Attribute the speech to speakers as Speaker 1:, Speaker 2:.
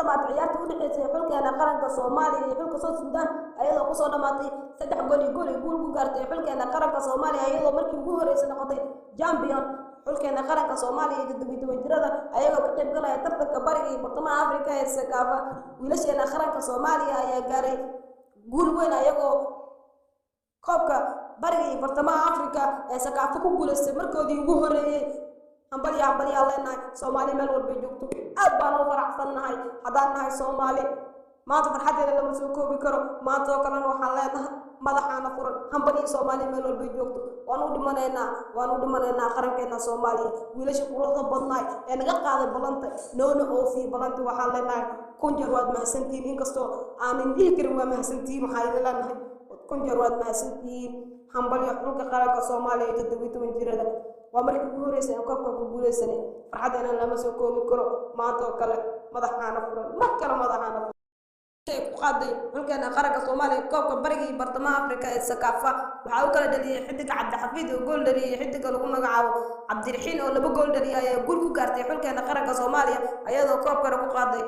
Speaker 1: Dhamaatay ciyaartii u dhexeysay xulkeena qaranka Soomaaliya iyo xulka South Sudan, ayadoo kusoo dhamaatay 3 gool iyo gool iyo guul ku gaartay xulkeena qaranka Soomaaliya, iyadoo markii ugu horreysay noqotay champion xulkeena qaranka Soomaaliya iyo 17 jirada, ayagoo ka qayb galaya tartanka Bariga iyo Bartamaha Afrika ee CECAFA. Wiilasheena qaranka Soomaaliya ayaa gaaray guul weyn, ayagoo koobka Bariga iyo Bartamaha Afrika ee CECAFA ku guuleystay markoodii ugu horeeyey. Hambalya, hambalyaa leenahay Soomaali meel walbay joogto. Aad baan u faraxsannahay haddaan nahay Soomaali. Maanta farxaddeeda lama soo koobi karo. Maanta oo kalena waxaan leenahay madaxaana furan. Hambalyo Soomaali meel walbay joogto. Waan u dhimanaynaa, waan u dhimanaynaa qarankeena Soomaaliya. Wiilasha quruxda badnaay ee naga qaaday ballanta, noona oofiyey ballanta, waxaan leenahay kun jeer waad mahadsantihiin. Inkastoo aanan dhihi karin waa mahadsantihiin, waxaa idin leenahay kun jeer waad mahadsantihiin. Hambalyo xulka qaranka Soomaaliya ee 17 jirada. Waa markii ugu horreysay aan koobka ku guuleysanay. Farxaddeena lama soo koobi karo. Maanta oo kale madaxaana furan, mar kale madaxaana furan ay ku qaaday xulkeena qaranka Soomaaliya koobka Bariga iyo Bartamaha Afrika ee CECAFA. Waxaa u kala dhaliyey xidiga Cabdixafiid oo gool dhaliyey, xidiga lagu magacaabo Cabdiraxiin oo laba gool dhaliyay, ayaa guul ku gaartay xulkeena qaranka Soomaaliya, ayadoo koobkana ku qaaday.